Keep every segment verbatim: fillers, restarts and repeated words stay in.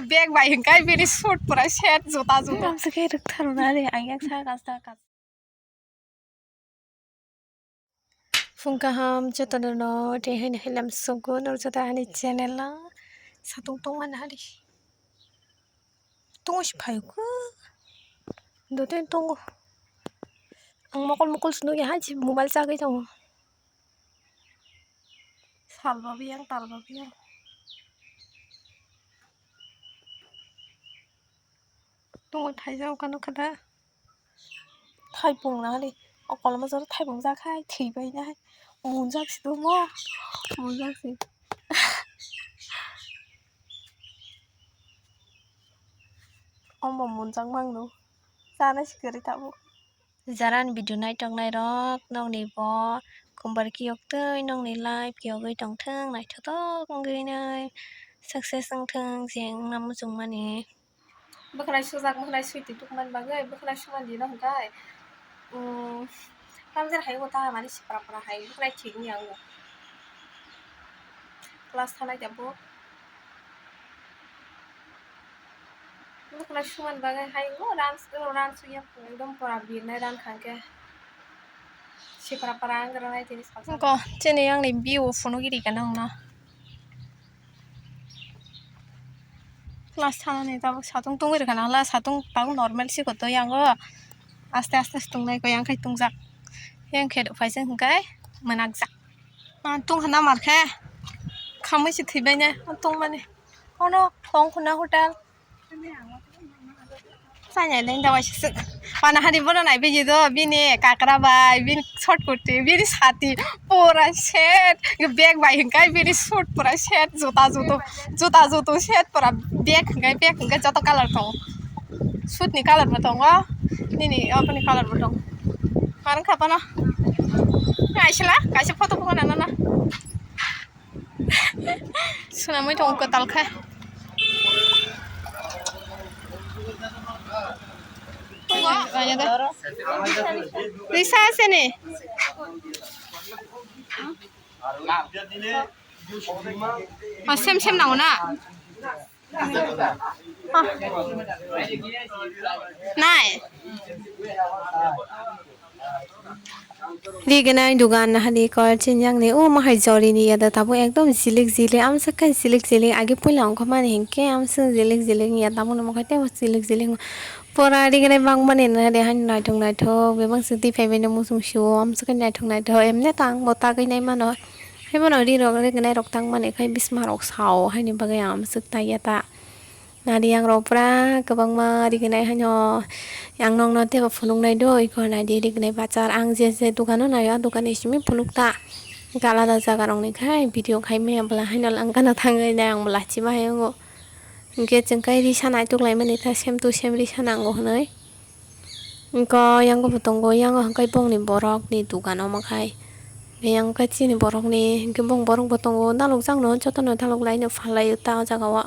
Bag bai hwnkhe bini suit pura set, juta juta. Ang se khe rwktharuna de, ang yak sa kasta kasta. Phung kaham jotono no, tei haino hilam sugo no joto ani channel o. Satung tongmani hari. Tongo si phaio khe. Doteng tongo. Ang mokol mokol se nukya hai se mobile chagwi tongo. Salba biyang, talba biyang. Tongo thaijak kano khe da. Thaipung na hali. O koloma jora thaipung jak hai, thwi bai na hai. Munjak si tongmo. Munjak si. Omo munjak mangno. Chana si kwrwi tabuk. Jara ni video naitok nairok nokni bo kumbar kiyok twi nokni life kiyogwi tongthwng, naithotok wngwi nai success wngthwng, je wngna muchungmani. Bwkhwnai sujak, bwkhwnai swi twi tukmani bagwi bwkhwnai sumani dino hwnkhe, um, tamjani hai bo ta mani sipra pra hai bwkhwnai thik wngya wngo. Class thanai tabuk. Bwkhwnai sumani bagwi hai wngo, ran, ran sugya ekdom pora birnai ran kha hwnkhe. Sipra pra wngranai tini salsa. Ko chini yang ni view phunuk iri kana wngna. Class thanani tabuk satung tungwi rwkha nang la, satung tabuk normal si koto yango. Aste aste se tungnai ko yang khai tungjak. Yang khe rwphai se hwnkhe mwnakjak. Ah, tung hana mar khe khamwi se thwibai ne tungmani. Ono thong khuna hotel. Chanya deng dawai sisuk. Pana hari bono nai bini do, bini kakra bai, bini short kurti, bini sati, pura set. Bag bai hingkai bini suit pura set, juta jutu, juta jutu set pura bag hingkai, bag hingkai joto color tongo. Suit ni color bo tongo, nini aboni color bo tongo. Marang kha pano. Kaisa la, kaisa photo phone nana na. Swnamwi tongo kwtal khe. Risa sini. O, sem sem nango na? Nai. Rignai dugan nahadi kor chinjakni o mahai jorini yada tabuk ekdom jilik jilik amswk khe jilik jilik agi puila ongkha mani hinkhe amswk jilik jilik ya tabukni mokhai tei jilik jilik pura rignai bangmani nahadi haino naithok naithok bebak swk twi phaibaino muchung sio amswk khe naithok naithok emne tangbo tagwi nai mano. Haibono rirok rignai rok tangmani khai bismarok sao haini bagwi ang amswk taiya ta. Nadi yang rok pura kwbangma rignai haino yang nokno teibo phunuknai do iko naidi rignai bachar ang je je dukano naio a dukani simi phunukta. Hwnkhe alada jaga rokni khai video khai maya bwla haino langkano thangwi nai ang bwla chima hai wngo. Hwnkhe chwng kai risa naituk laimani ta same to same risa nango hwnwi. Hwnkhe yango bo tongo, yango hwnkhe bongni borokni dugan omo khai. Yang khe chini borokni, hwnkhe bong borok bo tongo, dalokjakno jotono dalok laino phalai ta o jaga o.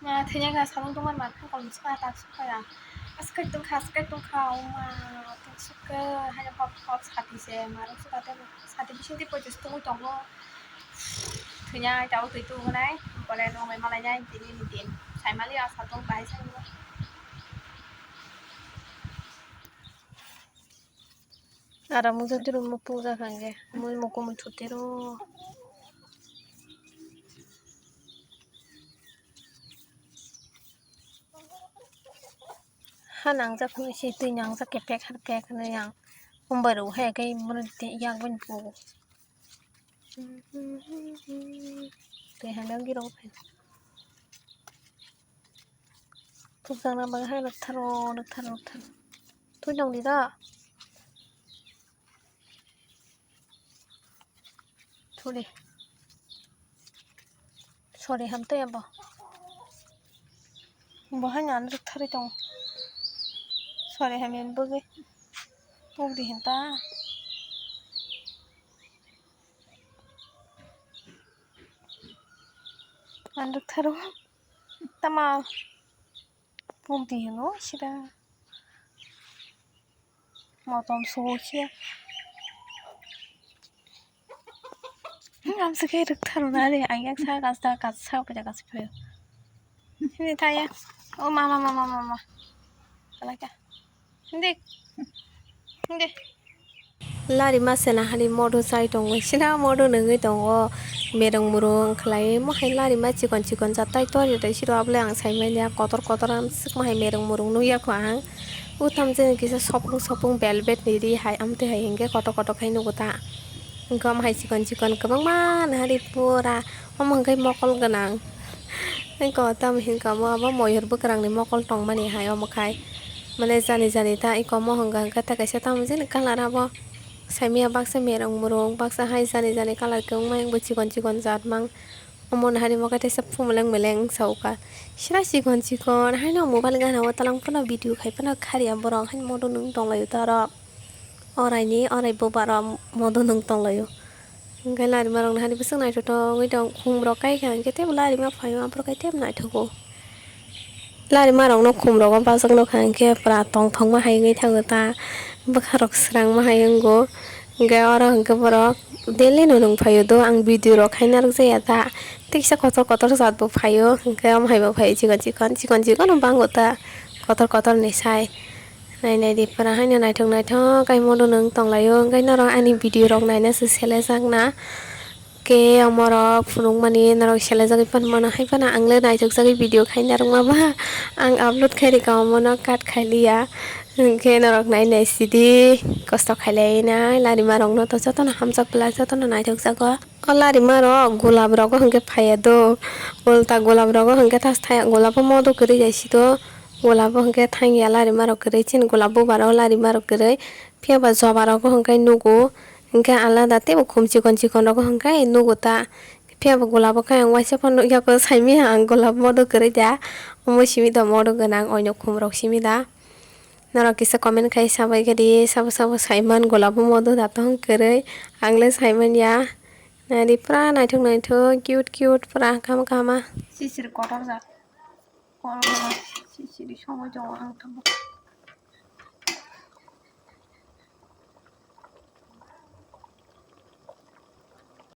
Ma thwnya kha samung tongmani ma kha kolom sukha ta sukha ya. Aswk tongkha, aswk tongkha, o ma tong sukha, haino pop pop sati se ma rok sukha tei sati bising tei poito se tongwi tongo. Thwnya ta o twi tubunai, pore nongbai malai nai tini ni din. Saimali asa tong bahai sai. Ara mujung tiro mo puja khange, mui moko mui thutiro. Ha nangjak phano se twi nangjak khe pek har pek hwnwi ang umbai rw hai khe bono yak bini pugo. Twi hai nang girok phai. Thukjakna bagwi hai rwktharw, rwktharw, rwktharw. Thwi tong di da. Thuli. Sori ham tei abo. Bo hai nang rwktharwi tongo. Sori ham yan bwgwi. Pok di hinta. Ang rwktharw. Tama. Pok di hino sida. Motom sugo siya. Amsa khe rwktharw na de, ang yak sa kasa kasa kasa kasa phaio. Hindi thaya. Oh, mama, mama, mama. Kalaka. Hindi. Hindi. Lari ma sena hani modo chai tongo. Sina modo nungwi tongo. Mereng murung khlai mo hai lari ma chikon chikon jat tai tor jat tai siro abole ang sai manya kotor kotor am sik ma hai mereng murung nukya kho ang. Utam jeng kisa sopung sopung velvet ni ri hai amtwi hai hwnkhe kotor kotor khai nugo ta. Wngkha omo hai chikon chikon kwbangma nahari pura omo hwnkhe mokol gwnang. Wngkha o tamo hwnkha omo abo moyur bwkrangni mokol tongmani hai omo khai. Mane jani jani ta wngkha omo hwnkha hwnkhe ta kaisa tamo jani colour abo saimanya baksa merong murung baksa hai jani jani colour kwbangma wngbo chikon chikon jat mang. Omo nahari mo khe teisa phumuleng meleng wngsa o kha. Sira chikon chikon haino mobile gana o talang phano video khai phano khariya borok haino modo nung tonglaio ta oro. Oraini orai bubarok modo nung tonglaio. Hwnkhe larimarokno hani bwswk naithotok wngwi tong khumrok kaikha hwnkhe teibo larima phaio aphuru khe teibo naithogo. Larimarokno khumrogo bachok nukha hwnkhe pura tongthokma hai wngwi thango ta bwkharok swrangma hai wngo. Hwnkhe oro hwnkhe borok daily no nung phaio do ang video rok khai narwk jaya ta. Tei kisa kotor kotor jat bo phaio hwnkhe omo hai bo phaio chikon chikon chikon chikon no bango ta kotor kotor ni sai. Nai nai di pura haino naithok naithok kai modo nung tonglaio hwnkhe norok ani video rok naina se selejakna. Ke omorok phunukmani norok selejagwi phan mano hai phano ang le naithokjagwi video khai narwkma ba ang upload khai rikha omono cut khai liya. Hwnkhe norok nai nai sidi kosto khailai nai larimarokno to jotono hamjak bwlai jotono naithokjago. O larimarok gulab rogo hwnkhe phaiya do ulta gulab rogo hwnkhe tas thaya gulabo modo kwrwi jai sito gulabo hwnkhe thangya larimarok kwrwi chini gulab bubaro larimarok kwrwi. Phiya ba joba rogo hwnkhe nugo, hwnkhe alada teibo khum chikon chikon rogo hwnkhe nugo ta. Phiya ba gulabo khe ang waisa phano nukya kho saimanya ang gulab modo kwrwi da, omo simi da modo gwnang oino khum rok simi da. Norok kisa comment khai sabai khe di, sabo sabo saiman gulabo modo da tong kwrwi, ang le saimanya. Nari pura naithok naithok cute cute pura kaham kaham. Sisir kotor jak. Kotor jak. Sisiri somoi tongo ang tamo.